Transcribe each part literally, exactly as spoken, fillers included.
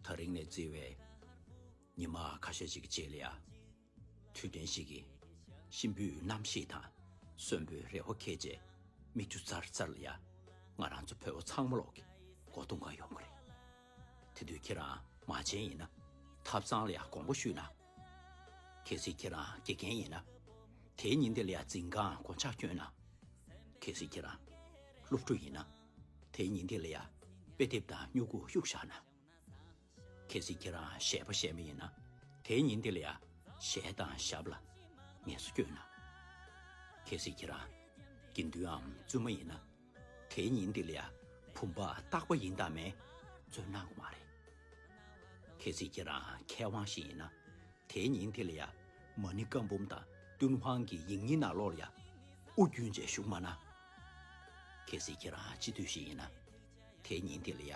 ད་རིང་ནས་བརྩིས་པའི་ཉི་མ་ཁ་ཤས་ཤིག་གི་རྗེས་ལ་ཡ། དུས་དྲན་ཞིག་གིས་གཤིན་པོའི་རྣམ་ཤེས་དང་གསོན་པོའི་རེ་བ་ཁྱེར་བྱས་མིག་ཆུ་ཙར་ཙར་ལ་ཡ། ང་རང་ཚོ་བོད་པ་ཚང་མ་ལོག་གི་སྒོ་རྡུང་ག་ཡོང་གི་རེད། དེ་དུས་ཁྱེད་རང་མ་བྱན་ཡིན་ན་ཐབ་ཚང་ལ་ཡ་དགོངས་པ་ཞུས་ན། གལ་སྲིད་ཁྱེད་རང་དགེ་རྒན་ཡིན་ན། དེའི་ཉིན་དེ་ལ་ཡ་འཛིན་ཁང་སྒོ་ལྕགས་བསྐྱོན་ན། གལ་སྲིད་ཁྱེད་རང་སློབ་ཕྲུག་ཡིན་ན། དེའི་ཉིན་དེ་ལ་ཡ་དཔེ་དེབ་དང་སྨྱུ་གུ་གཡུགས་བཞག་ན། གལ་སྲིད་ཁྱེད་རང་གཞས་པ་གཞས་མ་ཡིན་ན། དེའི་ཉིན་དེ་ལ་ཡ་གཞས་དང་ཞབས་ལ་ངལ་གསོ་སྐྱོན་ན། གལ་སྲིད་ཁྱེད་རང་དགེ་འདུན་འམ་བཙུན་མ་ཡིན་ན། དེའི་ཉིན་དེ་ལ་ཡ་བུམ་པ་རྟག་པ་ཡིན་དང་མེད་བརྩོན་གནང་དགོས་མ་རེད། གལ་སྲིད་ཁྱེད་རང་མཁས་དབང་ཞིག་ཡིན་ན། དེའི་ཉིན་དེ་ལ་ཡ་མ་ཎི་བཀའ་འབུམ་དང་ཏུན་ཧོང་གི་ཡིག་རྙིང་ནང་ལོགས་ལ་ཡ་དབུ་རྒྱུན་བྱས་བཞུགས་མ་གནང་། གལ་སྲིད་ཁྱེད་རང་སྤྱི་འཐུས་ཤིག་ཡིན་ན། དེའི་ཉིན་དེ་ལ་ཡ་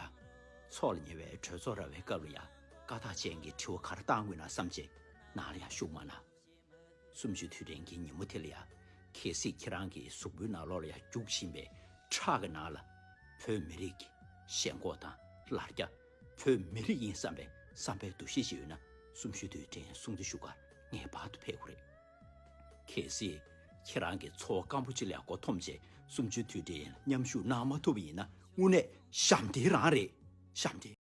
ཚོགས་ལ་ཉེ་བའི་གྲོས་ཚོགས་ར་བའི་སྐབས་ལ་ཡ་བཀའ་རྟགས་ཅན་གྱི་དྲི་བ་ག་རེ་བཏང་དགོས་ན་བསམ་བྱས་ནང་ལ་ཡ་བཞུགས་མ་གནང་། གསུམ་བཅུའི་དུས་དྲན་གྱི་ཉིན་མོ་དེ་ལ་ཡ། གལ་སྲིད་ཁྱེད་རང་གི་གཟུགས་པོའི་ནང་ལོགས་ལ་ཡ་རྒྱུག་བཞིན་པའི་ཁྲག་གི་ནང་ལ་བོད་མི་རིགས་ཀྱི་ཞེན་ཁོག་དང་ལར་རྒྱ། བོད་མི་རིགས་ཡིན་བསམ་པའི་བསམ་པའི་འདུ་ཤེས་ཤིག་ཡོད་ན། གསུམ་བཅུའི་དུས་དྲན་སྲུང་བརྩི་ཞུ་གར་ངེས་པར་དུ་ཕེབས་དགོས་རེད། གལ་སྲིད་ཁྱེད་རང་གི་ཚོར་བ་སྐམ་པོ་ཅིག་ལ་མགོ་འཐོམས་བྱས་གསུམ་བཅུའི་དུས་དྲན་མཉམ་ཞུགས་གནང་མ་ཐུབ་པ་ཡིན་ན། དངོས་གནས་ཞབས་འདྲེན་རང་རེད། ཞབས་འདྲེན།